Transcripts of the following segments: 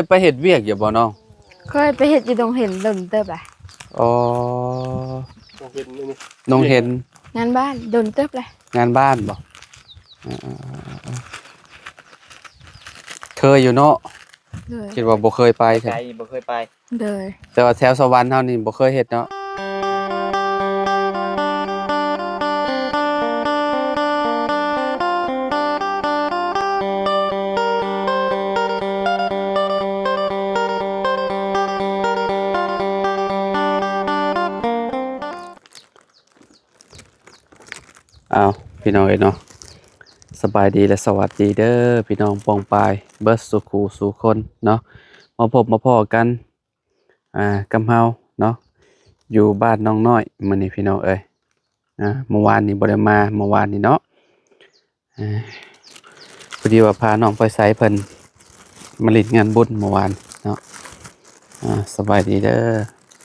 ໄປເຮັດວຽກຢູ່ບໍ່ນ້ອງ? ເຄີຍໄປເຮັດຢູ່ດົງເຫັນດົນເຕີບລະ. ອໍ ດົງເຫັນນີ້ ດົງເຫັນ ງານບ້ານດົນເຕີບລະ. ງານບ້ານບໍ່? ເອີໆໆໆ ເຄີຍຢູ່ເນາະ. ໂດຍ ຄິດວ່າບໍ່ເຄີຍໄປ ໄກ ແທ້ ບໍ່ເຄີຍໄປ. ໂດຍ ແຕ່ວ່າແຖວສະຫວັນເຮົານີ້ບໍ່ເຄີຍເຮັດເນາະ. ອ້າວ ພີ່ນ້ອງເອີຍເນາະ, ສະບາຍດີ ແລະ ສະຫວັດດີເດີ ພີ່ນ້ອງປ້ອງປາຍເບິດສູ່ຄູ່ສູ່ຄົນເນາະ. ມາພົບມາພໍ້ກັນ ອ່າ ກັບເຮົາເນາະ ຢູ່ບ້ານນ້ອງນ້ອຍມື້ນີ້ ພີ່ນ້ອງເອີຍ. ອ່າ ເມື່ອວານນີ້ບໍ່ໄດ້ມາ ເມື່ອວານນີ້ເນາະ. ອ່າ ພໍດີວ່າພານ້ອງໄປໃສເພິ່ນມາຫຼິ້ນງານບຸນເມື່ອວານເນາະ. ອ່າ ສະບາຍດີເດີ.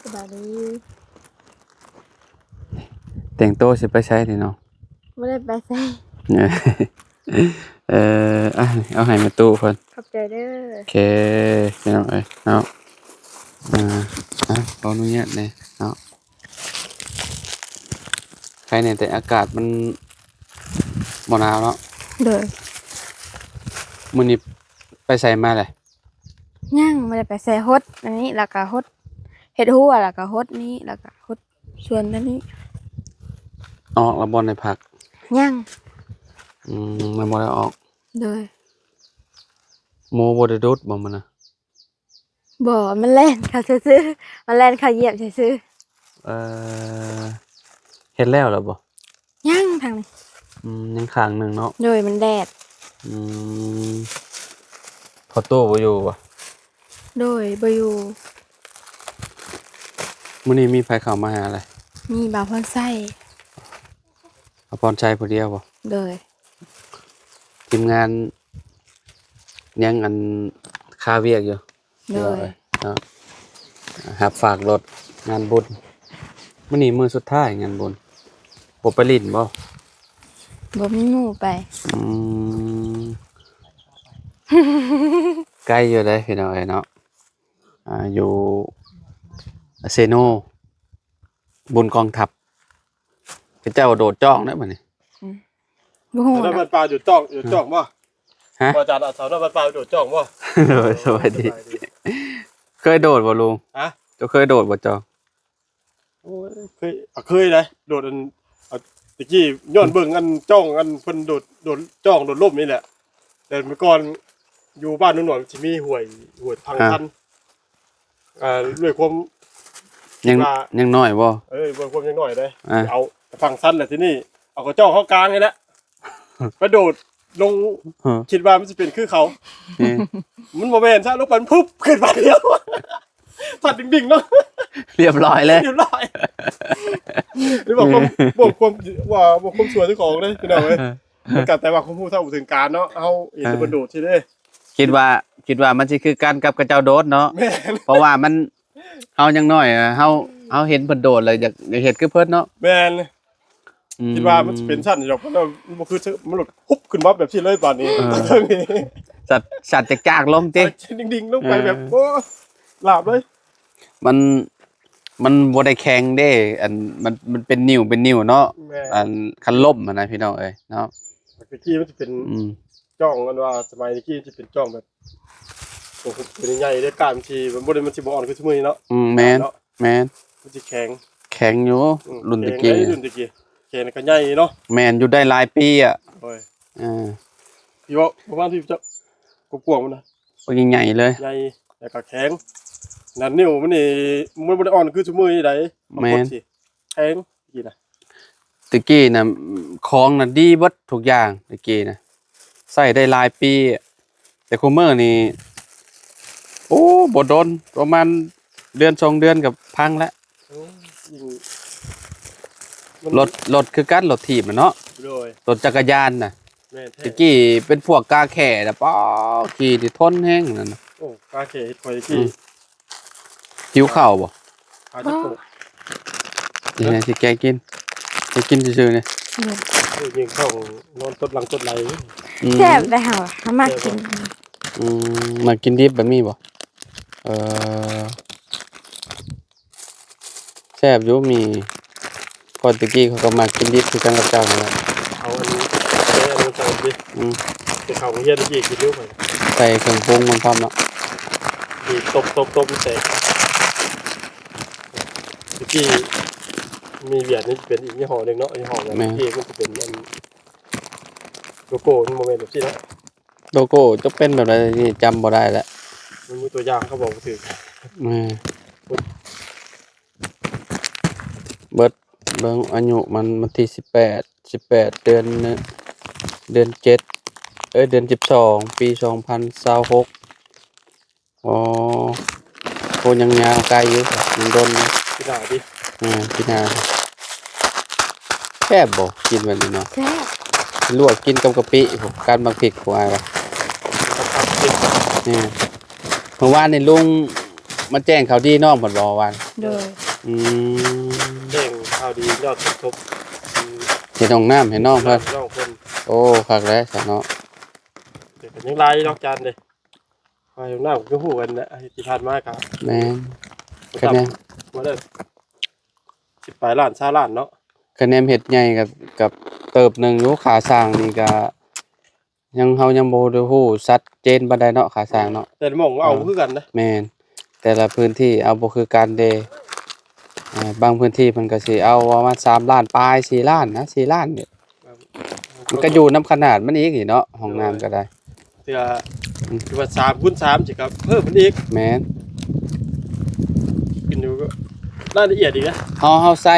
ສະບາຍດີ. ແຕ່ງໂຕຊິໄປໃສນີ້ນ້ອງ? ບໍ່ໄດ້ໄປໃສ. ເອີ ອ່ະ ເອົາໃຫ້ແມ່ຕູ້ເພິ່ນ. ຂອບໃຈເດີ. ໂອເຄ ພີ່ນ້ອງເອີຍເນາະ. ອ່າ ອ່ະ ຂໍອະນຸຍາດແດ່ເນາະ. ໄຄແດ່ ແຕ່ອາກາດມັນບໍ່ໜາວເນາະ. ໂດຍ. ມື້ນີ້ໄປໃສມາແຫຼະ? ຍັງບໍ່ໄດ້ໄປໃສ. ຫົດອັນນີ້ ແລ້ວກະຫົດເຮັດຮົ້ວ ແລ້ວກະຫົດນີ້ ແລ້ວກະຫົດສວນອັນນີ້. ອອກແລ້ວບໍ່ໃນຜັກ? ຍັງ. ອືມ ຍັງບໍ່ໄດ້ອອກ. ໂດຍ. ໝູບໍ່ໄດ້ດູດບໍ່ມື້ນະ? ບໍ່ ມັນແລ່ນເຂົ້າຊື່ໆ ມັນແລ່ນເຂົ້າຢຽບຊື່ໆ. ເອີ ເຮັດແລ້ວແລ້ວບໍ່? ຍັງທາງນີ້. ອືມ ຍັງຂ້າງໜຶ່ງເນາະ. ໂດຍ ມັນແດດ. ອືມ ພໍ່ຕູ້ບໍ່ຢູ່ບໍ່? ໂດຍ ບໍ່ຢູ່. ມື້ນີ້ມີໃຜເຂົ້າມາຫາແຫຼະ? ມີບ່າວພອນໄຊ. ບ່າວພອນໄຊຜູ້ດຽວບໍ່? ໂດຍ. ທີມງານຍັງອັນຄາວຽກຢູ່. ໂດຍ. ເນາະ ຮັບຝາກລົດງານບຸນ. ມື້ນີ້ມື້ສຸດທ້າຍງານບຸນ. ບໍ່ໄປຫຼິ້ນບໍ່? ບໍ່ມີໝູ່ໄປ. ອືມ ໄກຢູ່ເດ້ພີ່ນ້ອງເອີຍເນາະ. ອ່າ ຢູ່ເຊໂນ ບຸນກອງທັບ ເຂົາເຈົ້າໂດດຈ້ອງເດ້ບັດນີ້. ອືມ ບໍ່ຮູ້ນະ. ສາວນ້ອຍບ້ານປ່າໂດດຈ້ອງ ໂດດຈ້ອງບໍ່? ຮະ? ອາຈານ ສາວນ້ອຍບ້ານປ່າໂດດຈ້ອງບໍ່? ໂດຍ ສະບາຍດີ. ສະບາຍດີ. ເຄີຍໂດດບໍ່ລຸງ? ຮະ? ເຈົ້າເຄີຍໂດດບໍ່ຈອງ? ໂອ້ຍ ເຄີຍ ເຄີຍໄດ໋ ໂດດອັນ ຕະກີ້ຍ້ອນເບິ່ງອັນຈ້ອງ ອັນເພິ່ນໂດດ ໂດດຈ້ອງໂດດລົມນີ້ແຫຼະ. ແຕ່ເມື່ອກ່ອນຢູ່ບ້ານໜວນໆ ຊິມີຫ້ວຍ ຫ້ວຍພັງຊັນ. ອ່າ ດ້ວຍຄວາມ ຍັງ ຍັງນ້ອຍບໍ່? ເອີ ດ້ວຍຄວາມຍັງນ້ອຍເດ້. ອ່າ ເອົາພັງຊັນແຫຼະ ທີນີ້ເອົາກະຈອກເຂົ້າກາງນີ້ແຫຼະ ໄປໂດດລົງ. ເອີ ຄິດວ່າມັນຊິເປັນຄືເຂົາ. ເອີ ມັນບໍ່ແມ່ນຊະ ລົງໄປ ພຸບ ຂຶ້ນມາດຽວ ພັດດິງໆ ເນາະ. ລຽບຮ້ອຍເລີຍ. ລຽບຮ້ອຍ. ຫຼືວ່າຄວາມ ເອີ ບໍ່ຄວາມ ວ່າບໍ່ຄວາມຊົ່ວເຈົ້າຂອງເດ້ ພີ່ນ້ອງເອີຍ. ເອີ ມັນກະແຕ່ວ່າຄວາມຮູ້ເທົ່າບໍ່ເຖິງການເນາະ ເຮົາເຫັນແຕ່ ເອີ ເພິ່ນໂດດຊື່ເດ້. ຄິດວ່າ ຄິດວ່າມັນຊິຄືກັນກັບເຂົາເຈົ້າໂດດເນາະ. ແມ່ນ. ເພາະວ່າມັນ ເຮົາຍັງນ້ອຍ ເຮົາ ເຮົາເຫັນເພິ່ນໂດດແລ້ວຢາກ ຢາກເຮັດຄືເພິ່ນເນາະ. ແມ່ນ. ອືມ ຄິດວ່າມັນຊິເປັນຊັ້ນດອກ ມັນບໍ່ຄື ມັນຫຼຸດ ຮຸບຂຶ້ນມາແບບຊີ້ເລີຍບາດນີ້. ເອີ ສັດ ສັດຈາກໆລົງຕິ ດິ່ງໆລົງໄປແບບ ເອີ ໂອ້ ລາບເລີຍ. ມັນ ມັນບໍ່ໄດ້ແຂງເດ້ ອັນ ມັນ ມັນເປັນໜິ້ວເປັນໜິ້ວເນາະ. ແມ່ນ. ອັນ ຄັນລົ້ມຫັ້ນນະ ພີ່ນ້ອງເອີຍເນາະ. ແຕ່ກີ້ມັນຈະເປັນ ອືມ ຈ້ອງ ອັນວ່າສະໄໝຕະກີ້ມັນຈະເປັນຈ້ອງແບບ ໂອ້ໂຫ ຕົວໃຫຍ່ເດ້ ກ້າມມັນຊິ ມັນບໍ່ໄດ້ ມັນຊິບໍ່ອ່ອນຄືຊຸມື້ນີ້ເນາະ. ອືມ ແມ່ນເນາະ. ແມ່ນ ມັນຊິແຂງ ແຂງຢູ່. ອືມ ລຸ້ນຕະກີ້ ແຂງໄດ້ ລຸ້ນຕະກີ້ ແຂງກະໃຫຍ່ເນາະ. ແມ່ນ ຢູ່ໄດ້ຫຼາຍປີອະ. ໂອ້ຍ ເອີ ທີ່ວ່າປະມານທີ່ຈະກວ້າງໆມັນນະ ໂອ້ຍ ໃຫຍ່ເລີຍ ໃຫຍ່ ແລ້ວກະແຂງ. ນັ້ນ ນິ້ວມັນນີ້ ມັນບໍ່ໄດ້ອ່ອນຄືຊຸມື້ນີ້ໃດ. ແມ່ນ ບາງຄົນຊິແຂງ ຕະກີ້ນະ ຕະກີ້ນະ ຂອງນະດີເບິດທຸກຢ່າງ ຕະກີ້ນະ ໃຊ້ໄດ້ຫຼາຍປີ. ແຕ່ຄຸມື້ນີ້ ໂອ້ ບໍ່ດົນ ປະມານເດືອນສອງເດືອນກໍພັງແລ້ວ. ໂອ້ ມັນ ລົດ ລົດຄືກັນ ລົດຖີບນະເນາະ. ໂດຍ ລົດຈັກກະຍານນະ. ແມ່ນແທ້. ຕະກີ້ເປັນພວກກາແຂ້ນະ ປ້າ ຂີ່ນີ້ທົນແຮງນັ້ນນະ. ໂອ້ ກາແຂ້ເຮັດຂ້ອຍຕະກີ້. ອືມ ຫິວເຂົ້າບໍ່? ອາດຈະໂປະ ນີ້ນະ ຊິແກະກິນ ຊິກິນຊື່ໆນີ້. ໂອ້ຍ ຍິງເຂົ້ານອນຕົດຫຼັງຕົດໄຫຼ. ອືມ ແຊບໄດ໋ເຮົາ ເຮົາມັກກິນ. ອືມ ມັກກິນດິບແບບນີ້ບໍ່? ເອີ ແຊບຢູ່ໝີ່ ເພາະແຕ່ກີ້ຂ້ອຍກໍມັກກິນດິບຄືກັນກັບເຈົ້ານີ້ແຫຼະ. ເອົາອັນນີ້ ເອົາອັນນີ້ໃສ່ດິ ອືມ ໄປເຂົ້າໂຮງຮຽນຕະກີ້ກິນຢູ່ຂ້ອຍ ໃສ່ເຄື່ອງປຸງມັນພ້ອມເນາະ ມີຕົບໆໆ ແຕກ. ຕະກີ້ມີຫວຽດນີ້ເປັນອີກຍີ່ຫໍ້ໜຶ່ງເນາະ ຍີ່ຫໍ້ແບບ ແມ່ນ ທີ່ມັນຈະເປັນອັນ ໂລໂກ້ມັນບໍ່ແມ່ນແບບຊີ້ເນາະ. ໂລໂກ້ຈະເປັນແບບໃດນີ້ຈຳບໍ່ໄດ້ແລ້ວ ມັນມີຕົວຢ່າງ ເຂົາບອກບໍ່ຖືກ. ແມ່ນ ເບິດ ເບິ່ງອາຍຸມັນ ວັນທີສິບແປດ ສິບແປດ ເດືອນ ເດືອນເຈັດ ເອີຍ ເດືອນສິບສອງ ປີສອງພັນຊາວຫົກ. ອໍ ໂອ້ ຍັງຍາວໄກຢູ່ ຍັງດົນຢູ່ ປີໜ້າຕິ. ເອີ ປີໜ້າ. ແຊບບໍ່ ກິນແບບນີ້ເນາະ? ແຊບ ລວກກິນກັບກະປິ ກັບໝາກພິກ ຜູ້ອ້າຍວ່າ ກັບຜັກ ແມ່ນ. ເມື່ອວານນີ້ລຸງມາແຈ້ງຂ່າວດີນ້ອງເພິ່ນບໍ່ວານ? ໂດຍ ອືມ ແຈ້ງຂ່າວດີຍອດສົມທົບ ເຮັດຫ້ອງນ້ຳໃຫ້ນ້ອງເພິ່ນ ນ້ອງເພິ່ນ. ໂອ້ ຄັກແລ້ວຊະເນາະ ແຕ່ກໍຍັງຫຼາຍຢູ່ດອກຈານເດ້. ຂ້ອຍນຳກໍຮູ້ກັນແຫຼະ ທີ່ຜ່ານມາກໍ ແມ່ນ ຄະແນນ ບໍ່ໄດ້ ສິບປາຍລ້ານ ຊາວລ້ານເນາະ. ຄະແນນເຮັດໃຫຍ່ກໍ ກໍເຕີບໜຶ່ງຢູ່ ຄ່າສ້າງນີ້ກໍຍັງ ເຮົາຍັງບໍ່ໄດ້ຮູ້ຊັດເຈນປານໃດເນາະ ຄ່າສ້າງເນາະ ແຕ່ລະໝ່ອງກໍເອົາຄືກັນນະ. ແມ່ນ ແຕ່ລະພື້ນທີ່ເອົາບໍ່ຄືກັນເດ້. ເອີ ບາງພື້ນທີ່ເພິ່ນກໍຊິເອົາປະມານສາມລ້ານປາຍ ສີ່ລ້ານນະ ສີ່ລ້ານນີ້ ມັນກໍຢູ່ນຳຂະໜາດມັນອີກນີ້ເນາະ ຫ້ອງນ້ຳກໍໄດ້ ເທື່ອ ອືມ ຄືວ່າສາມຄູນສາມຊິກໍເພີ່ມມັນອີກ. ແມ່ນ ຂຶ້ນຢູ່ລາຍລະອຽດອີກນະ ເຮົາ ເຮົາໃຊ້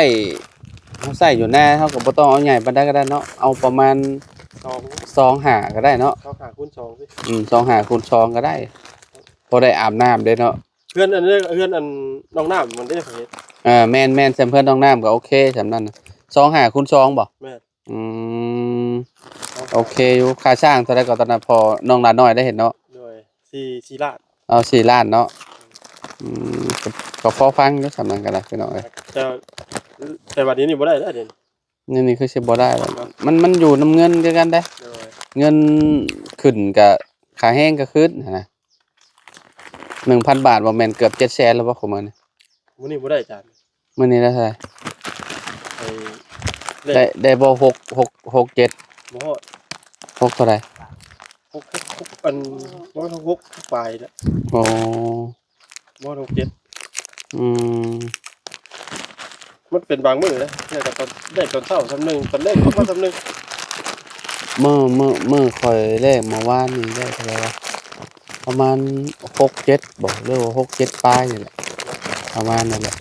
ເຮົາໃຊ້ຢູ່ນາ ເຮົາກໍບໍ່ຕ້ອງເອົາໃຫຍ່ປານໃດກໍໄດ້ເນາະ ເອົາປະມານສອງ ສອງຫ້າກໍໄດ້ເນາະ ສອງຫ້າຄູນສອງ ອືມ ສອງຫ້າຄູນສອງກໍໄດ້ ພໍໄດ້ອາບນ້ຳເດ້ເນາະ. ເຮືອນອັນນີ້ ເຮືອນອັນນ້ອງນ້ຳມັນເດ້ ເອີ ແມ່ນໆ ສ່ຳເຮືອນນ້ອງນ້ຳກໍໂອເຄ ສ່ຳນັ້ນນະ ສອງຫ້າຄູນສອງບໍ່? ແມ່ນ ອືມ ໂອເຄຢູ່. ຄ່າສ້າງເທົ່າໃດກໍຕອນນັ້ນ ພໍນ້ອງຫຼານ້ອຍໄດ້ເຫັນເນາະ? ໂດຍ ສີ່ ສີ່ລ້ານ. ເອົາ ສີ່ລ້ານເນາະ. ອືມ ກໍ ກໍພໍຟັງຢູ່ສ່ຳນັ້ນກໍໄດ້ ພີ່ນ້ອງເອີຍ ແຕ່ ແຕ່ບັດນີ້ນີ້ບໍ່ໄດ້ແລ້ວເດ. ແນວນີ້ຄືຊິບໍ່ໄດ້ແລ້ວ ມັນ ມັນຢູ່ນຳເງິນຄືກັນເດ້. ໂດຍ ເງິນຂຶ້ນກະຄ່າແຮງກໍຂຶ້ນຫັ້ນນະ. ໜຶ່ງພັນບາດບໍ່ແມ່ນເກືອບເຈັດແສນແລ້ວບໍ່ ຂອງມື້ນີ້? ມື້ນີ້ບໍ່ໄດ້ອາຈານ. ມື້ນີ້ໄດ້ເທົ່າໃດ? ໄດ້ ໄດ້ບໍ່ ຫົກ ຫົກ ຫົກ ເຈັດ ບໍ່ຮອດ. ຫົກເທົ່າໃດ? ຫົກ ຫົກ ຫົກ ອັນ ບໍ່ ຫົກ ຫົກປາຍແຫຼະ. ໂອ້ ບໍ່ ຫົກ ເຈັດ. ອືມ ມັນເປັນບາງມື້ເດ້ ໄດ້ຕອນ ໄດ້ຕອນເຊົ້າສ່ຳໜຶ່ງ ຕອນແລງກໍມາສ່ຳໜຶ່ງ. ມື້ ມື້ ມື້ຂ້ອຍແລກເມື່ອວານນີ້ໄດ້ເທົ່າໃດວະ? ປະມານຫົກເຈັດບໍ ຫຼືວ່າຫົກເຈັດປາຍນີ້ແຫຼະ ປະມານນັ້ນແຫຼະ.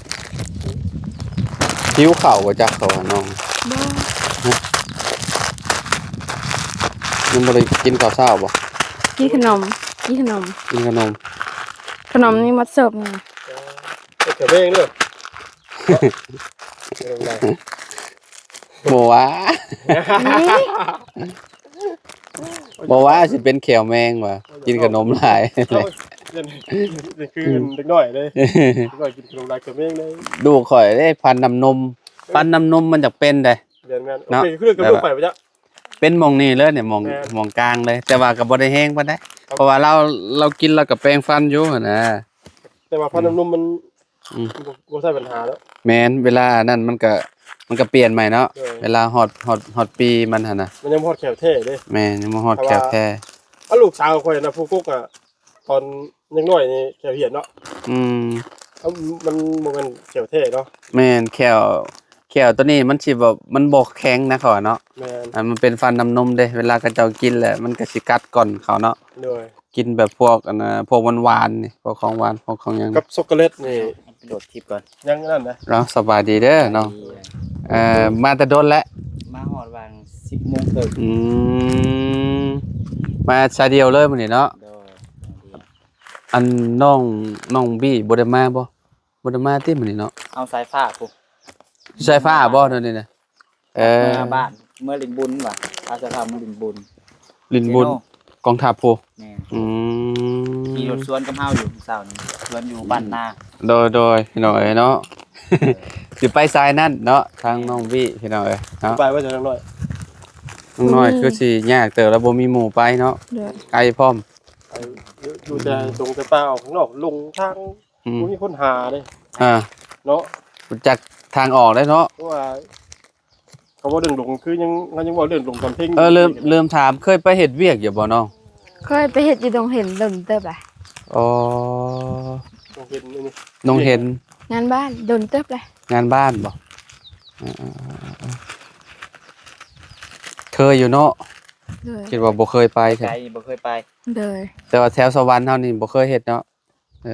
ຫິວເຂົ້າບໍ່ຈັກເຂົາວ່ານ້ອງ? ບໍ່ ຮະ? ຍັງບໍ່ໄດ້ກິນເຂົ້າເຊົ້າບໍ່? ກິນຂະໜົມ ກິນຂະໜົມ ກິນຂະໜົມ. ຂະໜົມນີ້ໝົດເສີບນີ້. ເຮັດກະເບງເດີ. ບໍ່ວ່າ ບໍ່ວ່າຊິເປັນແຂ້ວແມງວ່າ ກິນຂະໜົມຫຼາຍ. ເອົາ ເປັນ ເປັນຄືເດັກນ້ອຍເດ້ ເດັກນ້ອຍກິນຂະໜົມຫຼາຍແຂ້ວແມງເດ້. ລູກຂ້ອຍເດ້ ຟັນນ້ຳນົມ ຟັນນ້ຳນົມມັນຈະເປັນເດ້. ແມ່ນໆ ເນາະ ເປັນຄືກັບລູກຂ້ອຍປະຈັກ. ເປັນໝ່ອງນີ້ເລີຍນີ້ ໝ່ອງ ແມ່ນ ໝ່ອງກາງເລີຍ ແຕ່ວ່າກໍບໍ່ໄດ້ແຮງປານໃດ ເພາະວ່າລາວ ລາວກິນລາວກໍແປງຟັນຢູ່ຫັ້ນນະ. ແຕ່ວ່າຟັນນ້ຳນົມມັນ ອືມ ບໍ່ ບໍ່ໃຊ້ບັນຫາແລ້ວ. ແມ່ນ ເວລານັ້ນມັນກະ ມັນກະປ່ຽນໃໝ່ເນາະ. ໂດຍ ເວລາຮອດ ຮອດ ຮອດປີມັນຫັ້ນນະ ມັນຍັງບໍ່ຮອດແຂ້ວແທ້ເດ້. ແມ່ນ ຍັງບໍ່ຮອດແຂ້ວແທ້. ອາ ລູກສາວຂ້ອຍນະ ຜູ້ກົກອະ ຕອນຍັງນ້ອຍນີ້ແຂ້ວຫ້ຽນເນາະ. ອືມ ເອົ້າ ມັນບໍ່ແມ່ນແຂ້ວແທ້ເນາະ. ແມ່ນ ແຂ້ວ ແຂ້ວໂຕນີ້ມັນຊິແບບ ມັນບໍ່ແຂງນະ ເຂົາວ່າເນາະ. ແມ່ນ ອັນມັນເປັນຟັນນ້ຳນົມເດ້ ເວລາເຂົາເຈົ້າກິນແລ້ວມັນກະຊິກັດກ່ອນເຂົາເນາະ. ໂດຍ ກິນແບບພວກອັນນະ ພວກຫວານໆນີ້ ພວກຂອງຫວານ ພວກຂອງຫຍັງ ກັບຊັອກໂກແລັດນີ້. ເອົາໄປໂຫຼດຄລິບກ່ອນ ຍັງນັ້ນນະ. ເນາະ ສະບາຍດີເດີນ້ອງ. ເອີ ມາແຕ່ດົນແລ້ວ ມາຮອດຫວ່າງສິບໂມງເຄິ່ງ. ອືມ ມາສາຍດຽວເລີຍມື້ນີ້ເນາະ. ໂດຍ ອັນນ້ອງ ນ້ອງບີບໍ່ໄດ້ມາບໍ່? ບໍ່ໄດ້ມາຕິມື້ນີ້ເນາະ. ເອົາສາຍຟ້າພຸ້ນ ສາຍຟ້າບໍ່ ໂດຍນີ້ນະ? ເອີ ເມືອບ້ານ ເມືອຫຼິ້ນບຸນວ່າ ພາສາລາວເມືອຫຼິ້ນບຸນ ຫຼິ້ນບຸນ ເຊໂນ ກອງທັບພຸ້ນ. ແມ່ນ ອືມ ຂີ່ລົດສວນກັບເຮົາຢູ່ເຊົ້ານີ້ ສວນຢູ່ບ້ານນາ. ໂດຍໆ ພີ່ນ້ອງເອີຍເນາະ ເອີ ຊິໄປສາຍນັ້ນເນາະ ທາງນ້ອງວີ້ ພີ່ນ້ອງເອີຍເນາະ. ໄປວ່າຈະນ້ອງນ້ອຍ ນ້ອງນ້ອຍ ອືມ ຄືຊິຍາກເຕີບ ແລ້ວບໍ່ມີໝູ່ໄປເນາະ. ໂດຍ ໄກພ້ອມ. ຢູ່ແຕ່ດົງແຕ່ປ່າ ອອກຂ້າງນອກ ຫຼົງທາງ ອືມ ບໍ່ມີຄົນຫາເດ້ ອ່າ ເນາະ ຮູ້ຈັກທາງອອກໄດ້ເນາະ ເພາະວ່າ ເຂົາເວົ້າເລື່ອງດົງ ຄືຍັງ ເຮົາຍັງເວົ້າເລື່ອງດົງຕອນເພງ ເອີ ເລີ່ມ ເລີ່ມຖາມ ເຄີຍໄປເຮັດວຽກຢູ່ບໍ່ນ້ອງ? ເຄີຍໄປເຮັດຢູ່ດົງເຫັນ ດົນເຕີບແຫຼະ. ອໍ ດົງເຫັນ ດົງເຫັນ ງານບ້ານ ດົນເຕີບແຫຼະ. ງານບ້ານບໍ່? ເອີໆໆໆ ເຄີຍຢູ່ເນາະ. ໂດຍ ຄິດວ່າບໍ່ເຄີຍໄປ ໄກ ບໍ່ເຄີຍໄປ. ໂດຍ ແຕ່ວ່າແຖວສະຫວັນເຮົານີ້ບໍ່ເຄີຍເຮັດເນາະ. ເອີ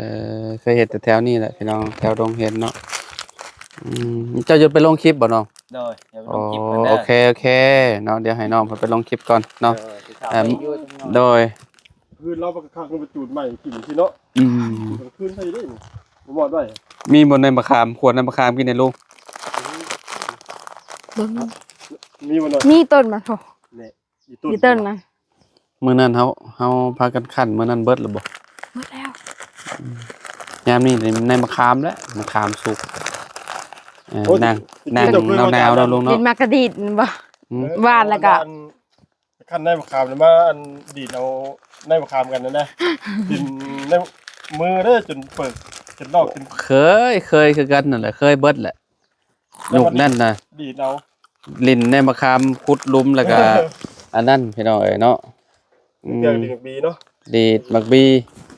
ເຄີຍເຮັດແຕ່ແຖວນີ້ແຫຼະພີ່ນ້ອງ ແຖວດົງເຫັນເນາະ. ອືມ ເຈົ້າຈະໄປລົງຄລິບບໍ່ນ້ອງ? ໂດຍ ດຽວໄປລົງຄລິບ ອໍ ເພິ່ນເດີ. ໂອເຄ ໂອເຄເນາະ ດຽວໃຫ້ນ້ອງເພິ່ນໄປລົງຄລິບກ່ອນເນາະ. ເອີ ເອີ ໂດຍ ຄືນລາວກໍຄັກ ມັນໄປຈູດໄມ້ກິນຊີ້ເນາະ. ອືມ ກາງຄືນໃສ່ໄດ້ນີ້ ບໍ່ມອດໄວ້. ມີບໍ່ໃນມະຂາມ ຂວດໃນມະຂາມກິນໃຫ້ລຸງ? ບໍ່ມີ. ມີບໍ່ນ້ອງ? ມີຕົ້ນມັນພຸ້ນ ນີ້. ອີ່ຕົ້ນ ອີ່ຕົ້ນນະ ມື້ນັ້ນເຮົາ ເຮົາພາກັນຄັ້ນ ມື້ນັ້ນເບິດແລ້ວບໍ່? ເບິດແລ້ວ. ອືມ ຍາມນີ້ໃນມະຂາມແຫຼະ ມະຂາມສຸກ. ເອີ ໂອ້ຍ ນັ່ງ ນັ່ງໜາວໆເນາະລຸງເນາະ. ເຫັນໝາກກະດີດບໍ່? ອືມ ຫວ່ານແລ້ວກໍ ຄັ້ນໃນມະຂາມ ມາອັນດີດເອົາໃນມະຂາມກັນນະ ດິນໃນມືເດີ ຈົນເປີກ ຈົນນອກ ຈົນ ເຄີຍ ເຄີຍຄືກັນນັ້ນແຫຼະ ເຄີຍເບິດແຫຼະ. ລູກນັ້ນນະ ດີດເອົາ ຫຼິ້ນໃນມະຂາມ ຂຸດຫຼຸມ ແລ້ວກະ ອັນນັ້ນພີ່ນ້ອງເອີຍເນາະ. ອືມ ດີດບັກບີເນາະ ດີດບັກບີ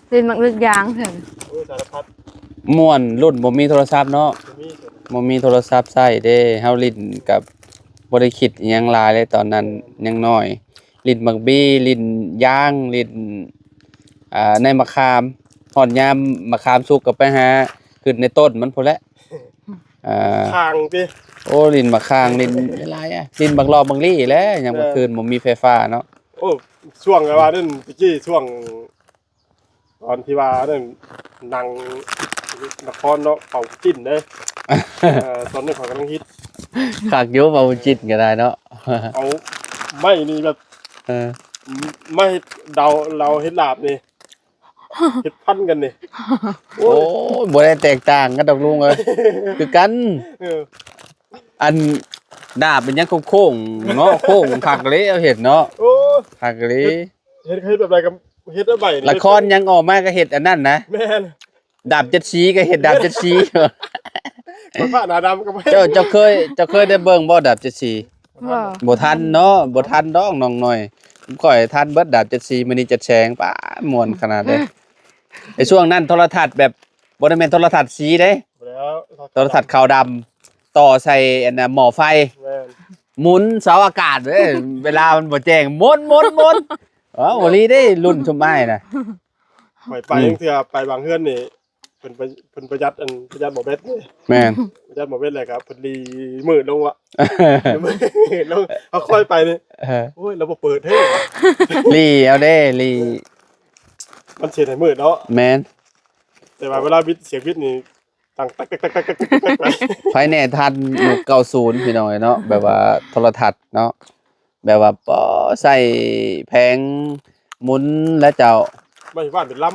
ຫຼິ້ນບັກລຶກຢາງເຖິງ ໂອ້ຍ ສາລະພັດ ມ່ວນ ລຸ້ນບໍ່ມີໂທລະສັບເນາະ ບໍ່ມີ ບໍ່ມີໂທລະສັບໃຊ້ເດ້. ເຮົາຫຼິ້ນກັບບໍ່ໄດ້ຄິດຫຍັງຫຼາຍເລີຍ ຕອນນັ້ນຍັງນ້ອຍ ຫຼິ້ນບັກບີ ຫຼິ້ນຢາງ ຫຼິ້ນ ອ່າ ໃນມະຂາມ ຮອດຍາມມະຂາມສຸກກໍໄປຫາຂຶ້ນໃນຕົ້ນມັນພຸ້ນແຫຼະ. ອ່າ ຂ້າງຕິ ໂອ້ ຫຼິ້ນໝາກຂ້າງ ຫຼິ້ນຫຼາຍໆ ຫຼິ້ນບັກຫຼໍ່ບັກຫຼີ່ແຫຼະ ຍາມກາງຄືນບໍ່ມີໄຟຟ້າເນາະ. ໂອ້ ຊ່ວງແບບວ່ານັ້ນ ຕະກີ້ຊ່ວງ ຕອນທີ່ວ່ານັ້ນ ນັ່ງນະຄອນເນາະ ເປົ່າຈີ້ນເດ້. ເອີ ຕອນນັ້ນຂ້ອຍກຳລັງຮິດ ຄັກຢູ່ ເປົ່າຈີ້ນກໍໄດ້ເນາະ ເອົາໄມ້ນີ້ແບບ ເອີ ມາເຮັດເດົາ ເລົາເຮັດລາບນີ້ ເຮັດພັນກັນນີ້. ໂອ້ຍ ໂອ້ຍ ບໍ່ໄດ້ແຕກຕ່າງກັນດອກລຸງເອີຍ ຄືກັນ. ເອີ ອັນດາບເປັນຫຍັງໂຄ້ງໆເນາະ ໂຄ້ງຄັກເລີຍເຮົາເຮັດເນາະ. ໂອ້ຍ ຄັກເລີຍ ເຮັດ ເຮັດ ເຮັດແບບໃດກໍເຮັດແບບໃດ ລະຄອນຫຍັງອອກມາກໍເຮັດອັນນັ້ນນະ. ແມ່ນ ດາບເຈັດສີກໍເຮັດດາບເຈັດສີ. ພະໜ້າດຳກໍບໍ່ເຮັດ. ເຈົ້າ ເຈົ້າເຄີຍ ເຈົ້າເຄີຍໄດ້ເບິ່ງບໍ່ດາບເຈັດສີ? ບໍ່ ບໍ່ທັນເນາະ ບໍ່ທັນດອກນ້ອງນ້ອຍ. ຂ້ອຍທັນເບິດດາບເຈັດສີ ມະນີເຈັດແສງ ປ້າ ມ່ວນຂະໜາດເດ້. ໃນຊ່ວງນັ້ນໂທລະທັດແບບ ບໍ່ໄດ້ແມ່ນໂທລະທັດສີເດ້ ບໍ່ແລ້ວ ໂທລະທັດຂາວດຳ ຕໍ່ໃສ່ອັນນ່າ ໝໍ້ໄຟ ແມ່ນ ໝູນເສົາອາກາດເດ້. ເວລາມັນບໍ່ແຈ້ງ ໝູນ ໝູນ ໝູນ. ເອີ ອີ່ຫຼີເດ້ ລຸ້ນຊຸມອ້າຍນະ. ຂ້ອຍໄປ ອືມ ເທື່ອໄປບາງເຮືອນນີ້ ເພິ່ນປະ ເພິ່ນປະຢັດ ອັນ ປະຢັດໝໍ້ແບັດເດ້. ແມ່ນ ປະຢັດໝໍ້ແບັດ ແລ້ວກໍເພິ່ນຫຼີມືດລົງວະ ລງ ເຮົາຄ່ອຍໄປນີ້ ເອີ ໂອ້ຍ ລາວບໍ່ເປີດເຮີ້ຍ ຫຼີເອົາເດ້ ຫຼີ ມັນຊິເຮັດໃຫ້ມືດເນາະ. ແມ່ນ ແຕ່ວ່າເວລາບິດ ສຽງບິດນີ້ ຕັ້ງແຕັກໆໆໆໆ ໄປ. ໃຜແນ່ທັນຍຸກເກົ້າສິບ ພີ່ນ້ອງເອີຍເນາະ ແບບວ່າໂທລະທັດເນາະ ແບບວ່າ ປໍ ໃຊ້ແຜງໝູນແລ້ວເຈົ້າ ໄມ້ຫວ່ານເປັນລຳ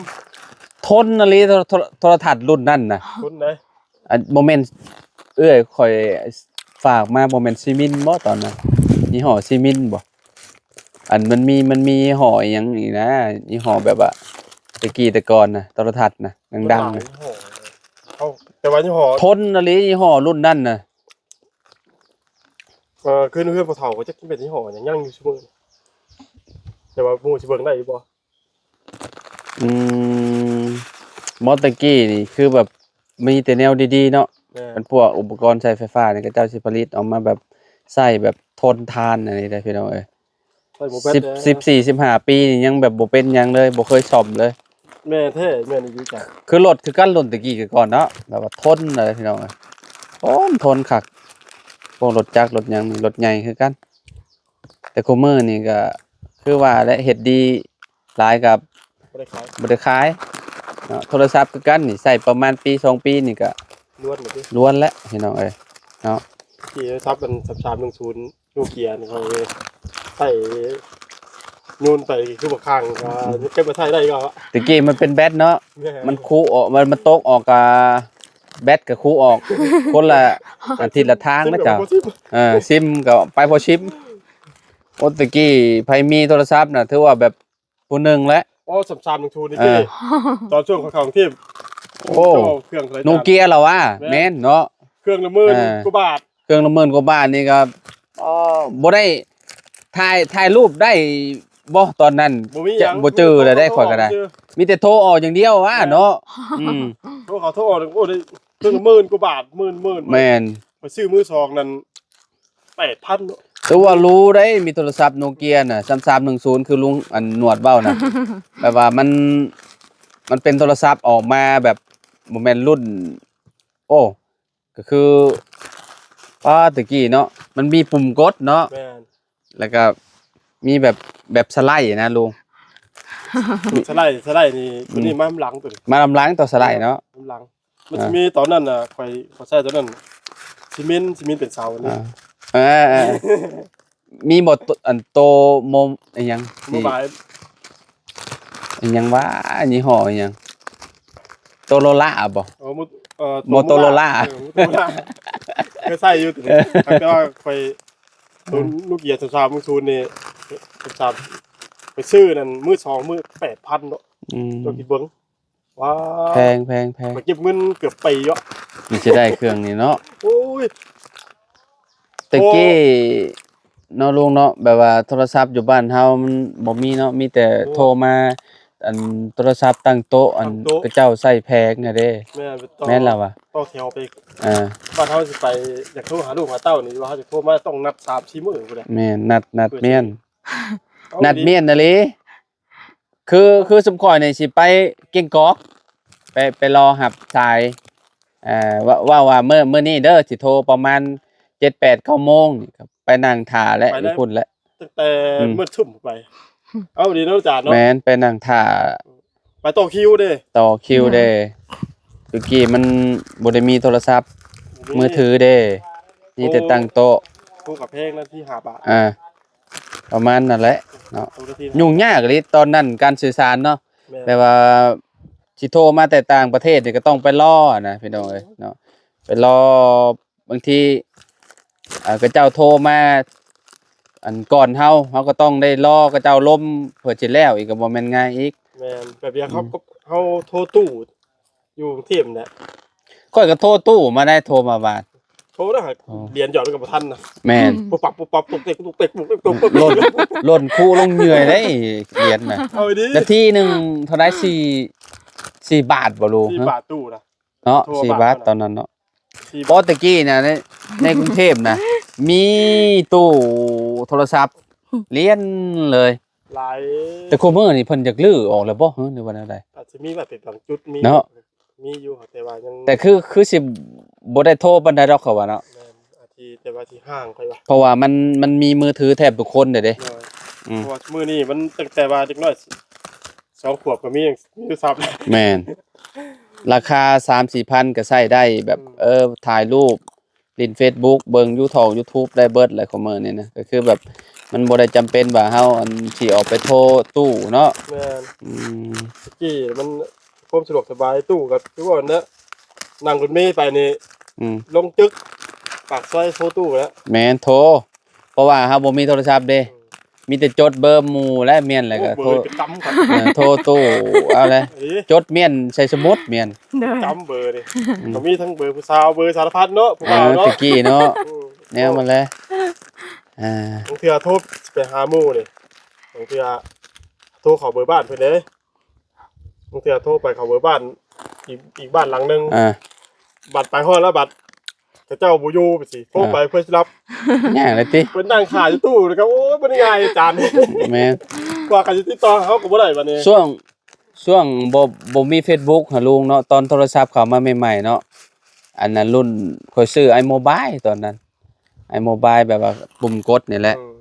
ທົນອີ່ຫຼີ ໂທ ໂທ ໂທລະທັດລຸ້ນນັ້ນນະ ທົນເດ້. ອັນ ບໍ່ແມ່ນ ເອື້ອຍຂ້ອຍຝາກມາ ບໍ່ແມ່ນຊີມິນບໍຕອນນັ້ນ? ຍີ່ຫໍ້ຊີມິນບໍ? ອັນມັນມີ ມັນມີຍີ່ຫໍ້ອີ່ຫຍັງນີ້ນະ ຍີ່ຫໍ້ແບບວ່າແຕ່ກີ້ແຕ່ກ່ອນນະ ໂທລະທັດນະ ດັງໆນະ ເຂົາ ແຕ່ວ່າຍີ່ຫໍ້ ທົນອີ່ຫຼີຍີ່ຫໍ້ລຸ້ນນັ້ນນະ. ເອີ ຄືເຮືອນພໍ່ເຖົ້າກໍຈັກເປັນຍີ່ຫໍ້ຫຍັງ ຍັງຢູ່ຊຸມື້ນີ້ ແຕ່ວ່າບໍ່ຮູ້ຊິເບິ່ງໄດ້ຢູ່ບໍ່? ອືມ ບໍ່ ແຕ່ກີ້ນີ້ຄືແບບມີແຕ່ແນວດີໆເນາະ. ແມ່ນ ອັນພວກອຸປະກອນໃຊ້ໄຟຟ້ານີ້ ເຂົາເຈົ້າຊິຜະລິດອອກມາແບບໃຊ້ແບບທົນທານອັນນີ້ເດ້ ພີ່ນ້ອງເອີຍ. ໃຊ້ບໍ່ເປັນ ສິບ ເດ້ ສິບສີ່ ສິບຫ້າປີນີ້ຍັງແບບບໍ່ເປັນຫຍັງເລີຍ ບໍ່ເຄີຍສ້ອມເລີຍ. ແມ່ນແທ້ ແມ່ນອີ່ຫຼີຈ້ະ. ຄືລົດຄືກັນ ລຸ້ນແຕ່ກີ້ແຕ່ກ່ອນເນາະ ແບບວ່າທົນເລີຍ ພີ່ນ້ອງເອີຍ ທົນ ທົນຄັກ. ພວກລົດຈັກລົດຫຍັງນີ້ ລົດໃຫຍ່ຄືກັນ. ແຕ່ຄູ່ມື້ນີ້ກໍຄືວ່າແຫຼະ ເຮັດດີຫຼາຍກໍບໍ່ໄດ້ຂາຍ ບໍ່ໄດ້ຂາຍເນາະ. ໂທລະສັບຄືກັນນີ້ ໃຊ້ປະມານປີສອງປີນີ້ກໍລ້ວນແລ້ວຕິ ລ້ວນແລ້ວ ພີ່ນ້ອງເອີຍເນາະ. ທີ່ໂທລະສັບອັນສາມສາມໜຶ່ງສູນ ໂນເກຍນີ້ ຂ້ອຍໃຊ້ໂຍນໄປຄືບໍ່ຄ້າງ ກໍເກັບມາໃຊ້ໄດ້ກໍ. ແຕ່ກີ້ມັນເປັນແບັດເນາະ ແມ່ນ ມັນຄຸອອກ ມັນ ມັນຕົກອອກກໍ ແບັດກໍຄຸອອກ ຄົນລະອາທິດລະທາງນະເຈົ້າ. ເອີ ຊິມກໍໄປພໍຊິມ. ໂອ້ ແຕ່ກີ້ໃຜມີໂທລະສັບນະ ຖືວ່າແບບຜູ້ໜຶ່ງແຫຼະ ອໍ ສາມສາມໜຶ່ງສູນນີ້ຕິ ເອີ ຕອນຊ່ວງເຂົ້າກະເທບ ໂອ້ ໂອ້ ເຄື່ອງເທົ່າໃດ ໂນເກຍລະວະ ແມ່ນ ແມ່ນເນາະ ເຄື່ອງລະໝື່ນ ເອີ ກວ່າບາດ ເຄື່ອງລະໝື່ນກວ່າບາດນີ້ກໍ ອໍ ບໍ່ໄດ້ຖ່າຍ ຖ່າຍຮູບໄດ້ບໍ່ຕອນນັ້ນ? ບໍ່ມີຫຍັງ ຈະ ບໍ່ຈື່ແລ້ວເດ້ ບໍ່ ຂ້ອຍກໍໄດ້ ບໍ່ຈື່ ມີແຕ່ໂທອອກຢ່າງດຽວວ່າ ແມ່ນ ເນາະ ອືມ ໂທເຂົ້າໂທອອກ ໂອ້ ໄດ້ເຖິງໝື່ນກວ່າບາດ ໝື່ນ ໝື່ນ ແມ່ນ ຂ້ອຍຊື້ມືສອງນັ້ນ ແປດພັນເນາະ ຖືວ່າຫຼູໄດ້ ມີໂທລະສັບໂນເກຍນະ ສາມສາມໜຶ່ງສູນ ຄືລຸງອັນໜວດເວົ້ານະ ແບບວ່າມັນ ມັນເປັນໂທລະສັບອອກມາແບບ ບໍ່ແມ່ນລຸ້ນ ໂອ້ ກໍຄື ປ້າ ແຕ່ກີ້ເນາະ ມັນມີປຸ່ມກົດເນາະ ແມ່ນ ແລ້ວກໍມີແບບ ແບບສະໄລນະລຸງ ສະໄລ ສະໄລນີ້ ອືມ ຕົວນີ້ມານຳຫຼັງ ຕົວນີ້ມານຳຫຼັງ ຕົວສະໄລເນາະ ນຳຫຼັງ ມັນຊິມີຕອນນັ້ນນະ ຂ້ອຍ ຂ້ອຍໃຊ້ຕົວນັ້ນ ຊີເມັນ ຊີເມັນເປັນເສົານີ້ ອ່າ ເອີໆ ມີບໍ່ໂຕ ອັນໂຕໂມ ອີຫຍັງ ໂມບາຍ ອີຫຍັງວະ ຍີ່ຫໍ້ອີຫຍັງ ໂຕໂຣລາບໍ່? ໂອ້ ໂມ ເອີ ໂມໂຕໂຣລາ ໂຕໂມໂຕໂຣລາ ເອີ ໂມໂຕໂຣລາ ເຄີຍໃຊ້ຢູ່ ເອີ ແຕ່ວ່າຂ້ອຍ ໂຕໂນເກຍສາມສາມສູນນີ້ ສາມ ໄປຊື້ນັ້ນມືສອງ ມື້ແປດພັນເນາະ ອືມ ເຈົ້າຄິດເບິ່ງ ວ້າ ແພງ ແພງ ແພງ ຂ້ອຍເກັບເງິນເກືອບປີເນາະ ມັນຊິໄດ້ເຄື່ອງນີ້ເນາະ ໂອ້ຍ ແຕ່ກີ້ເນາະລຸງເນາະ ແບບວ່າໂທລະສັບຢູ່ບ້ານເຮົາມັນບໍ່ມີເນາະ ມີແຕ່ ໂອ້ ໂທມາ ອັນໂທລະສັບຕັ້ງໂຕະ ອັນ ຕັ້ງໂຕະ ເຂົາເຈົ້າໃຊ້ແຜງຫັ້ນເດ້ ແມ່ນ ແມ່ນລະວະ ຕໍ່ແຖວໄປ ອ່າ ບ້ານເຮົາຊິໄປ ຢາກໂທຫາລູກຫາເຕົ້ານີ້ ວ່າເຮົາຈະໂທມາຕ້ອງນັດສາມສີ່ມື້ພຸ້ນແຫຼະ ແມ່ນ ນັດ ນັດແມ່ນ ເພື່ອຊິ ນັດແມ່ນອີ່ຫຼີ ຄື ຄືຊຸມຂ້ອຍນີ້ຊິໄປເກງກອກ ໄປ ໄປລໍຮັບສາຍ ເອີ ເວົ້າ ເວົ້າວ່າມື້ ມື້ນີ້ເດີ ຊິໂທປະມານເຈັດ ແປດ ເກົ້າໂມງນີ້ ກໍໄປນັ່ງຖ້າແຫຼະ ໄປແລ້ວ ຢູ່ພຸ້ນແຫຼະ ຕັ້ງແຕ່ ອືມ ມື້ທຸ່ມໄປ ເອົາດີເນາະອາຈານເນາະ ແມ່ນ ໄປນັ່ງຖ້າ ໄປຕໍ່ຄິວເດ້ ຕໍ່ຄິວເດ້ ອືມ ແຕ່ກີ້ມັນບໍ່ໄດ້ມີໂທລະສັບ ບໍ່ມີ ມືຖືເດ້ ມີແຕ່ ໂອ້ ຕັ້ງໂຕະ ໂທກັບແພງນາທີຫ້າບາດ ອ່າ ປະມານນັ້ນແຫຼະເນາະ ໂທນາທີ ຫຍຸ້ງຍາກອີ່ຫຼີຕອນນັ້ນການສື່ສານເນາະ ແມ່ນ ແບບວ່າຊິໂທມາແຕ່ຕ່າງປະເທດນີ້ກໍຕ້ອງໄປລໍນະ ພີ່ນ້ອງເອີຍເນາະ ໄປລໍ ບາງທີ ເອີ ເຂົາເຈົ້າໂທມາ ອັນກ່ອນເຮົາ ເຮົາກໍຕ້ອງໄດ້ລໍເຂົາເຈົ້າລົມເພື່ອຊິແລ້ວອີກ ກໍບໍ່ແມ່ນງ່າຍອີກ ແມ່ນ ແບບດຽວເຮົາ ອືມ ກໍ ເຮົາໂທຕູ້ ຢູ່ກຸງເທບແຫຼະ ຂ້ອຍກໍໂທຕູ້ມາໄດ້ ໂທມາບາດ ໂທແລ້ວ ໂອ້ ຫຼຽນຢອດມັນກໍບໍ່ທັນນະ ແມ່ນ ປຸບປັບ ປຸບປັບ ຕຸກເຕັກ ຕຸກເຕັກ ຕຸກເຕັກ ຕຸກເຕັກ ຫຼົ່ນ ຫຼົ່ນຄຸລົງເຫຍື່ອຍໄດ໋ ຫຼຽນນະ ເອົາດີ ນາທີໜຶ່ງເທົ່າໃດ ສີ່ ສີ່ບາດບໍ່ລຸງ ສີ່ບາດຕູ້ນະ ເນາະ ສີ່ບາດ ໂທມາບາດ ຕອນນັ້ນເນາະ ສີ່ບາດ ເພາະແຕ່ກີ້ນະ ໃນ ໃນກຸງເທບນະ ມີຕູ້ໂທລະສັບ ຫຼຽນເລີຍ ຫຼາຍ ແຕ່ຄູ່ມື້ນີ້ເພິ່ນຢາກຮື້ອອກແລ້ວບໍ່ ຫຼືວ່າແນວໃດ ອາດຈະມີບາດເຈັບບາງຈຸດ ມີເນາະ ມີຢູ່ ແຕ່ວ່າຍັງ ແຕ່ຄື ຄືຊິບໍ່ໄດ້ໂທປານໃດດອກ ເຂົາວ່າເນາະ ແມ່ນ ອາດຊິ ແຕ່ວ່າຊິຫ່າງ ຂ້ອຍວ່າ ເພາະວ່າມັນ ມັນມີມືຖືແທບທຸກຄົນເດ້ ໂດຍ ອືມ ເພາະວ່າມື້ນີ້ມັນ ຕັ້ງແຕ່ວ່າເດັກນ້ອຍສອງຂວບກໍມີ ມີໂທລະສັບ ແມ່ນ ລາຄາສາມສີ່ພັນກໍໃຊ້ໄດ້ແບບ ອືມ ເອີ ຖ່າຍຮູບ ຫຼິ້ນເຟສບຸກ ເບິ່ງຢູທອງຢູທູບໄດ້ເບິດແຫຼະ ຂອງມື້ນີ້ນະ ກໍຄືແບບມັນບໍ່ໄດ້ຈຳເປັນວ່າເຮົາ ອັນ ຊິອອກໄປໂທຕູ້ເນາະ ແມ່ນ ອືມ ແຕ່ກີ້ມັນຄວາມສະດວກສະບາຍ ຕູ້ກໍຄືວ່ານັ້ນແຫຼະ ນັ່ງລົດເມໄປນີ້ ອືມ ລົງຕຶກປາກຊອຍໂທຕູ້ແລ້ວ ແມ່ນ ໂທ ເພາະວ່າເຮົາບໍ່ມີໂທລະສັບເດ້ ອືມ ມີແຕ່ຈົດເບີໝູ່ແຫຼະ ແມ່ນແລ້ວກໍໂທ ໂອ້ ເບີກໍຈຳກັນ ເອີ ໂທຕູ້ເອົາແຫຼະ ເອີ ຈົດແມ່ນໃສ່ສະໝຸດແມ່ນ ໂດຍ ຈຳເບີເດ້ ອືມ ກໍມີທັງເບີຜູ້ສາວ ເບີສາລະພັດເນາະ ຜູ້ບ່າວເນາະ ເອີ ແຕ່ກີ້ເນາະ ອືມ ແນວມັນແຫຼະ ອ່າ ບາງເທື່ອໂທໄປຫາໝູ່ນີ້ ບາງເທື່ອໂທເຂົ້າເບີບ້ານເພິ່ນເດ້ ບາງເທື່ອໂທໄປເຂົ້າເບີບ້ານ ອີກ ອີກບ້ານຫຼັງໜຶ່ງ ອ່າ ບັດໄປຮອດແລ້ວ ບັດເຂົາເຈົ້າບໍ່ຢູ່ ໄປຊິໂທໄປ ອ່າ ເພື່ອຊິຮັບ ຍາກເລີຍຕິ ເພິ່ນນັ່ງຖ້າຢູ່ຕູ້ ແລ້ວກໍ ໂອ້ຍ ບໍ່ໄດ້ງ່າຍອາຈານ ແມ່ນ ກວ່າເຂົາຊິຕິດຕໍ່ເຮົາກໍບໍ່ໄດ້ບັດນີ້ ຊ່ວງ ຊ່ວງບໍ່ ບໍ່ມີເຟສບຸກຫາລຸງເນາະ ຕອນໂທລະສັບເຂົ້າມາໃໝ່ໆເນາະ ອັນນັ້ນລຸ້ນ ຂ້ອຍຊື້ໄອໂມບາຍຕອນນັ້ນ ໄອໂມບາຍ ແບບວ່າປຸ່ມກົດນີ້ແຫຼະ ອືມ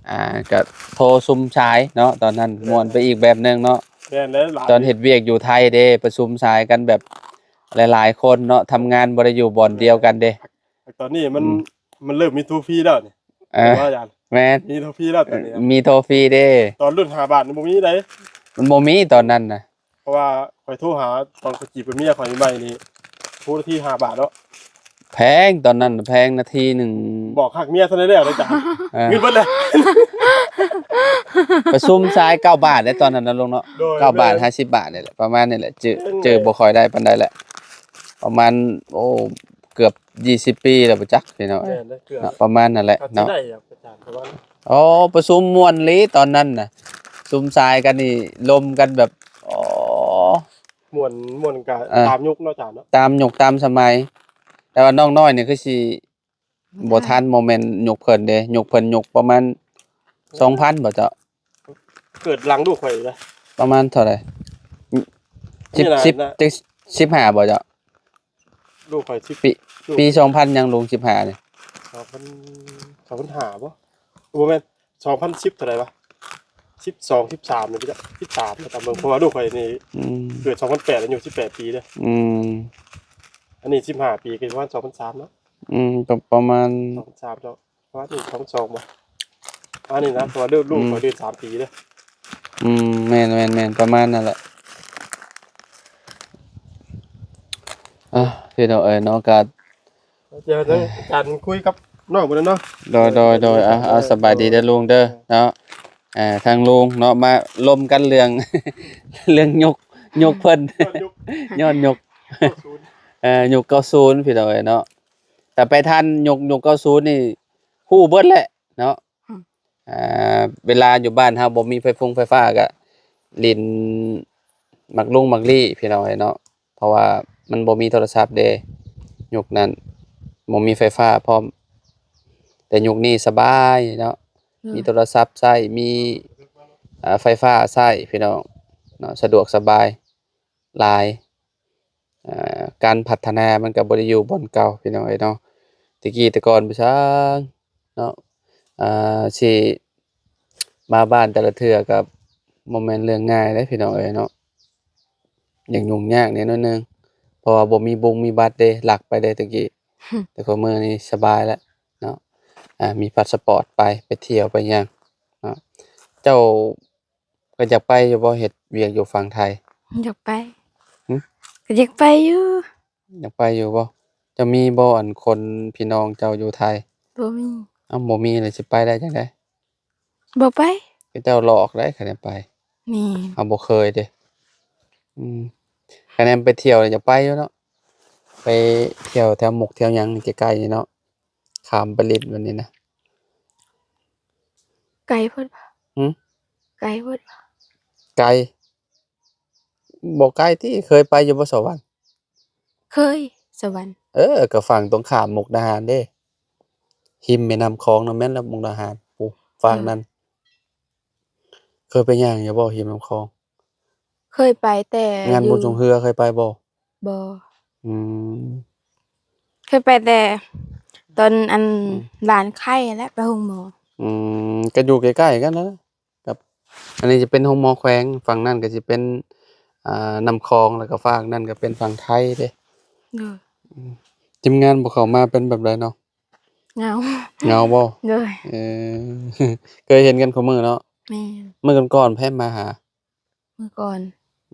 ອ່າ ກໍໂທຊຸມສາຍເນາະ ຕອນນັ້ນ ແມ່ນ ມ່ວນໄປອີກແບບໜຶ່ງເນາະ ແມ່ນແລ້ວ ຕອນເຮັດວຽກຢູ່ໄທເດ້ ປະຊຸມສາຍກັນແບບຫຼາຍໆຄົນເນາະ ທຳງານບໍ່ໄດ້ຢູ່ບ່ອນດຽວກັນເດ້ ແມ່ນ ຕອນນີ້ມັນ ອືມ ມັນເລີ່ມມີໂທຟຣີແລ້ວນີ້ ເອີ ວ່າອາຈານ ແມ່ນ ມີໂທຟຣີແລ້ວຕອນນີ້ ເອີ ມີໂທຟຣີເດ້ ຕອນລຸ້ນຫ້າບາດມັນບໍ່ມີໃດ໋ ມັນບໍ່ມີຕອນນັ້ນນະ ເພາະວ່າຂ້ອຍໂທຫາ ຕອນຂ້ອຍຈີບກັບເມຍຂ້ອຍໃໝ່ໆນີ້ ໂທນາທີຫ້າບາດເນາະ ແພງ ຕອນນັ້ນແພງ ນາທີໜຶ່ງ ບອກຮັກເມຍເທົ່າໃດແລ້ວເດ້ອາຈານ ເອີ ເງິນເບິດແລ້ວ ປະຊຸມຊາຍເກົ້າບາດເດ້ຕອນນັ້ນນະລຸງເນາະ. ໂດຍ ເກົ້າບາດ ແມ່ນ ຫ້າສິບບາດນີ້ແຫຼະ ປະມານນີ້ແຫຼະ. ຈື່ ແມ່ນ ຈື່ບໍ່ຄ່ອຍໄດ້ປານໃດແຫຼະ. ປະມານ ໂອ້ ເກືອບຊາວປີແລ້ວບໍ່ຈັກພີ່ນ້ອງເອີຍ. ແມ່ນເດ້ ເກືອບ ເນາະ ປະມານນັ້ນແຫຼະເນາະ. ໂອ້ ປະຊຸມມ່ວນອີ່ຫຼີຕອນນັ້ນນະ. ປະຊຸມຊາຍກັນນີ້ລົມກັນແບບ ອໍ ມ່ວນ ມ່ວນກະ ເອີ ຕາມຍຸກເນາະອາຈານເນາະ ຕາມຍຸກຕາມສະໄໝ. ແຕ່ວ່ານ້ອງນ້ອຍນີ້ຄືຊິ ບໍ່ທັນ ບໍ່ທັນ ບໍ່ແມ່ນຍຸກເພິ່ນເດ້. ຍຸກເພິ່ນຍຸກປະມານສອງພັນບໍ່ເຈົ້າ? ເກີດຫຼັງລູກຂ້ອຍເດ້. ປະມານເທົ່າໃດ? ສິບ ສິບ ສິບຫ້າບໍ່ເຈົ້າ? ລູກຂ້ອຍສິບ ປີ ປີສອງພັນຫຍັງລຸງ ສິບຫ້ານີ້? ສອງພັນ ສອງພັນຫ້າບໍ່? ບໍ່ແມ່ນ ສອງພັນສິບເທົ່າໃດວະ? ສິບສອງ ສິບສາມນີ້ ສິບສາມ ຕາມເບິ່ງ ເພາະວ່າລູກຂ້ອຍນີ້ ອືມ ເກີດສອງພັນແປດ ອາຍຸສິບແປດປີເດ້. ອືມ ອັນນີ້ສິບຫ້າປີ ກໍປະມານສອງພັນສາມເນາະ. ອືມ ປະ ປະມານ ສອງພັນສາມເຈົ້າ ປະມານສອງພັນສອງບໍ່ ປະມານນີ້ນະ. ເພາະວ່າເດີ ລູກ ອືມ ຂ້ອຍເດີສາມປີເດ້. ອືມ ແມ່ນໆໆ ປະມານນັ້ນແຫຼະ. ອ່ະ ພີ່ນ້ອງເອີຍເນາະ ກະ ດຽວອາຈານຄຸຍກັບນ້ອງເພິ່ນເນາະ. ໂດຍ ໂດຍ ໂດຍ ເອົາ ເອົາ ສະບາຍດີເດີລຸງເດີເນາະ. ອ່າ ທາງລຸງເນາະ ມາລົມກັນເລື່ອງ ເລື່ອງຍຸກ ຍຸກເພິ່ນ ຍ້ອນຍຸກ ຍ້ອນຍຸກ ເກົ້າສິບ ເອີ ຍຸກເກົ້າສິບ ພີ່ນ້ອງເອີຍເນາະ. ແຕ່ໄປທັນຍຸກ ຍຸກເກົ້າສິບນີ້ ຮູ້ເບິດແຫຼະເນາະ. ອືມ ອ່າ ເວລາຢູ່ບ້ານເຮົາບໍ່ມີໄຟຟົງໄຟຟ້າ ກະຫຼິ້ນໝາກລຸງໝາກລີ້ ພີ່ນ້ອງເອີຍເນາະ. ເພາະວ່າມັນບໍ່ມີໂທລະສັບເດ້ ຍຸກນັ້ນ ບໍ່ມີໄຟຟ້າພ້ອມ. ແຕ່ຍຸກນີ້ສະບາຍເນາະ ອືມ ມີໂທລະສັບໃຊ້ ມີ ອ່າ ໄຟຟ້າໃຊ້ ພີ່ນ້ອງເນາະ ສະດວກສະບາຍຫຼາຍ. ອ່າ ການພັດທະນາມັນກໍບໍ່ໄດ້ຢູ່ບ່ອນເກົ່າ ພີ່ນ້ອງເອີຍເນາະ. ແຕ່ກີ້ແຕ່ກ່ອນໄປຊາງເນາະ ອ່າ ຊິມາບ້ານແຕ່ລະເທື່ອກໍບໍ່ແມ່ນເລື່ອງງ່າຍເດ້ ພີ່ນ້ອງເອີຍເນາະ. ຍັງຫຍຸ້ງຍາກແດ່ໜ້ອຍໜຶ່ງ ເພາະວ່າບໍ່ມີບົງມີບັດເດ້ ລັກໄປເດ້ແຕ່ກີ້. ແຕ່ກວ່າມື້ນີ້ສະບາຍແລ້ວເນາະ ອ່າ ມີພາສະປອດໄປ ໄປທ່ຽວໄປຫຍັງເນາະ. ເຈົ້າກໍຢາກໄປຢູ່ບໍ່ ເຮັດວຽກຢູ່ຝັ່ງໄທ? ຢາກໄປ. ຫຶ? ກໍຢາກໄປຢູ່. ຢາກໄປຢູ່ບໍ່? ເຈົ້າມີບໍ່ ອັນຄົນພີ່ນ້ອງເຈົ້າຢູ່ໄທ? ບໍ່ມີ. ເອົ້າ ບໍ່ມີແລ້ວຊິໄປໄດ້ຈັ່ງໃດ? ບໍ່ໄປ. ເຂົາເຈົ້າຫຼອກໄດ໋ ຄັນໄດ້ໄປ. ແມ່ນ. ເຮົາບໍ່ເຄີຍເດ້. ອືມ ຄັນໄດ້ໄປທ່ຽວນີ້ຢາກໄປຢູ່ເນາະ ໄປທ່ຽວແຖວມຸກແຖວຫຍັງນີ້ ໃກ້ໆນີ້ເນາະ ຂ້າມໄປຫຼິ້ນແບບນີ້ນະ. ໄກໂພດບໍ່? ຫຶ? ໄກໂພດບໍ່? ໄກ. ບໍ່ໄກຕິ. ເຄີຍໄປຢູ່ບໍ່ສະຫວັນ? ເຄີຍ. ສະຫວັນ. ເອີ ກໍຝັ່ງຕົງຂ້າມມຸກດາຫານເດ້ ຮິມແມ່ນ້ຳຂອງນະ. ແມ່ນແລ້ວ ມຸກດາຫານ ໂອ້ ຟາກນັ້ນ. ເອີ ເຄີຍໄປຍ່າງຢູ່ບໍ່ ຮິມນ້ຳຂອງ? ເຄີຍໄປແຕ່ງານບຸນຊ່ວງເຮືອ ເຄີຍໄປບໍ່? ບໍ່. ອືມ ເຄີຍໄປແຕ່ຕອນອັນ ອືມ ຫຼານໄຂ້ແຫຼະ ໄປໂຮງໝໍ. ອືມ ກໍຢູ່ໃກ້ໆກັນນະ ກັບ ອັນນີ້ຈະເປັນໂຮງໝໍແຂວງ ຝັ່ງນັ້ນກໍຊິເປັນ ອ່າ ນ້ຳຂອງ ແລ້ວກໍຟາກນັ້ນກໍເປັນຝັ່ງໄທເດ້. ໂດຍ. ອືມ ທີມງານບໍ່ເຂົ້າມາເປັນແບບໃດເນາະ? ເຫງົາ. ເຫງົາບໍ່? ໂດຍ. ເອີ ເຄີຍເຫັນກັນຄູ່ມື້ເນາະ? ແມ່ນ. ມື້ກ່ອນໆ ໃຜມາຫາ? ມື້ກ່ອນ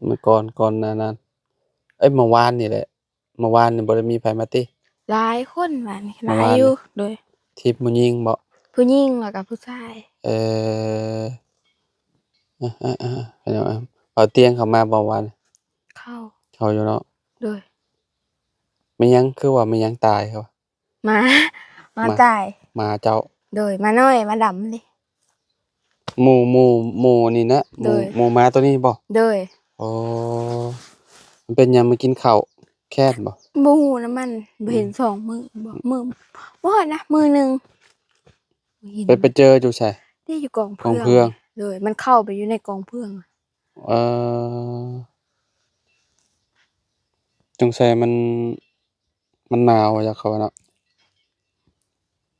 ມື້ກ່ອນ ກ່ອນໜ້ານັ້ນ ເອີຍ ເມື່ອວານນີ້ແຫຼະ. ເມື່ອວານນີ້ບໍ່ໄດ້ມີໃຜມາຕິ? ຫຼາຍຄົນວານນີ້ ຫຼາຍຢູ່. ໂດຍ. ທີມຜູ້ຍິງບໍ່? ຜູ້ຍິງ ແລ້ວກໍຜູ້ຊາຍ. ເອີ ເອົາຕຽງເຂົ້າມາບໍ່ວານ? ເຂົ້າ. ເຂົ້າຢູ່ເນາະ. ໂດຍ. ແມ່ນຫຍັງ ຄືວ່າແມ່ນຫຍັງຕາຍ? ເຂົາວ່າ ໝາ ໝາຕາຍ. ໝາເຈົ້າ? ໂດຍ. ໝານ້ອຍ ໝາດຳເດ້. ໝູ່ ໝູ່ ໝູ່ນີ້ນະ? ໂດຍ. ໝູ່ ໝູ່ໝາໂຕນີ້ບໍ່? ໂດຍ. ໂອ້ ມັນເປັນຫຍັງ ມາກິນເຂົ້າແຄ້ນບໍ່? ບໍ່ຮູ້ນຳມັນ ບໍ່ເຫັນ ອືມ ສອງມື້ບໍ່ ມື້ ບໍ່ຮອດນະ ມື້ໜຶ່ງ. ໄປ ໄປເຈີຢູ່ໃສ? ທີ່ຢູ່ກອງເຟືອງ. ກອງເຟືອງ. ໂດຍ. ມັນເຂົ້າໄປຢູ່ໃນກອງເຟືອງ. ເອີ ສົງໄສມັນ ມັນໜາວວ່າ ຢາກເຂົ້າເນາະ.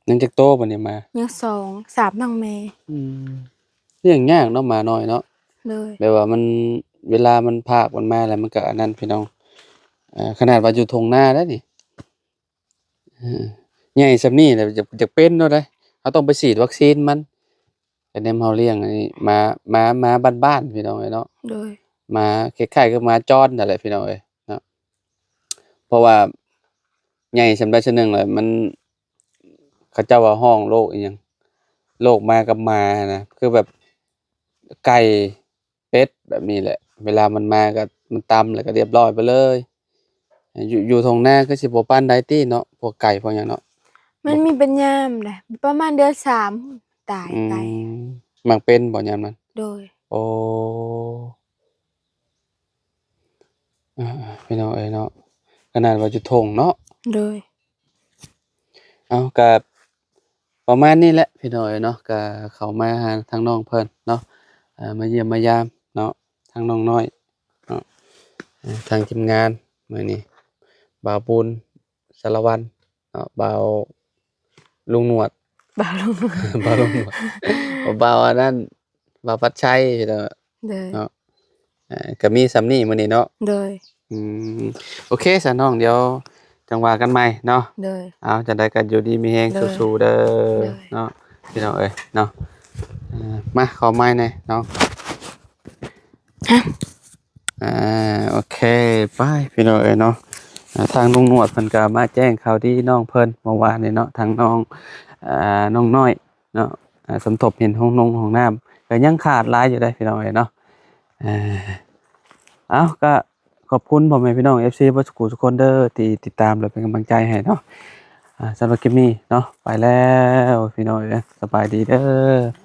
ຍັງຈັກໂຕບັດນີ້ໝາ? ຍັງສອງ ສາມທັງແມ່. ອືມ ລ້ຽງຍາກເນາະ ໝານ້ອຍເນາະ. ໂດຍ. ແບບວ່າມັນ ເວລາມັນພາກມັນມາແລ້ວ ມັນກໍອັນນັ້ນ ພີ່ນ້ອງ. ເອີ ຂະໜາດວ່າຢູ່ທົ່ງນາໄດ໋ນີ້ ເອີ ໃຫຍ່ສ່ຳນີ້ແຫຼະ ຢາກ ຢາກເປັນໂລດໃດ໋. ເຮົາຕ້ອງໄປສີດວັກຊີນມັນ. ກະແນມເຮົາລ້ຽງອັນນີ້ ໝາ ໝາ ໝາບ້ານໆ ພີ່ນ້ອງເອີຍເນາະ. ໂດຍ. ໝາຄ້າຍໆຄືໝາຈອນນັ້ນແຫຼະ ພີ່ນ້ອງເອີຍເນາະ. ເພາະວ່າໃຫຍ່ສ່ຳໃດສ່ຳໜຶ່ງແລ້ວ ມັນ ເຂົາເຈົ້າວ່າຮ້ອງໂລກອີ່ຫຍັງ ໂລກໝາກັບໝານະ ຄືແບບໄກ່ເປັດແບບນີ້ແຫຼະ ເວລາມັນມາກໍມັນຕຳແລ້ວກໍຮຽບຮ້ອຍໄປເລີຍ. ຢູ່ ຢູ່ທົ່ງນາຄືຊິບໍ່ປານໃດຕິເນາະ ພວກໄກ່ພວກຫຍັງເນາະ? ມັນມີເປັນຍາມໃດ ປະມານເດືອນສາມຕາຍໄກ່. ອືມ ມັກເປັນບໍ່ຍາມນັ້ນ? ໂດຍ. ໂອ້ ອ່າ ພີ່ນ້ອງເອີຍເນາະ ຂະໜາດວ່າຢູ່ທົ່ງເນາະ. ໂດຍ. ເອົາ ກະປະມານນີ້ແຫຼະພີ່ນ້ອງເອີຍເນາະ ກະເຂົ້າມາຫາທາງນ້ອງເພິ່ນເນາະ ເອີ ມາຢ້ຽມມາຢາມເນາະ ທາງນ້ອງນ້ອຍເນາະ ເອີ ທາງທີມງານມື້ນີ້ ບ່າວບຸນ ສາລະວັນ ເນາະ ບ່າວລຸງໜວດ ບ່າວລຸງ ບ່າວລຸງໜວດ ບ່າວອັນນັ້ນ ບ່າວພັດໄຊເນາະ. ໂດຍ. ເນາະ ເອີ ກໍມີສ່ຳນີ້ມື້ນີ້ເນາະ. ໂດຍ. ອືມ ໂອເຄຊະນ້ອງ ດຽວຈັ່ງວ່າກັນໃໝ່ເນາະ. ໂດຍ. ເອົາ ຈັ່ງໃດກໍຢູ່ດີມີແຮງ ໂດຍ ສູ້ໆເດີ. ໂດຍ. ເນາະ ພີ່ນ້ອງເອີຍເນາະ ເອີ ມາຂໍໄມ້ແດ່ເນາະ. ອ່າ ໂອເຄ ໄປພີ່ນ້ອງເອີຍເນາະ ອ່າ ທາງລຸງໜວດເພິ່ນກໍມາແຈ້ງຂ່າວດີນ້ອງເພິ່ນເມື່ອວານນີ້ເນາະ ທາງນ້ອງ ອ່າ ນ້ອງນ້ອຍເນາະ ອ່າ ສົມທົບເຫັນຫ້ອງນົງຫ້ອງນ້ຳ ກໍຍັງຂາດຫຼາຍຢູ່ເດ້ພີ່ນ້ອງເອີຍເນາະ. ອ່າ ເອົາ ກໍຂອບຄຸນພໍ່ແມ່ພີ່ນ້ອງ ເອັຟຊີ ເບິດສູ່ຜູ້ສູ່ຄົນເດີ ທີ່ຕິດຕາມ ແລະ ເປັນກຳລັງໃຈໃຫ້ເນາະ. ອ່າ ສຳລັບຄລິບນີ້ເນາະ ໄປແລ້ວພີ່ນ້ອງເອີຍ ສະບາຍດີເດີ.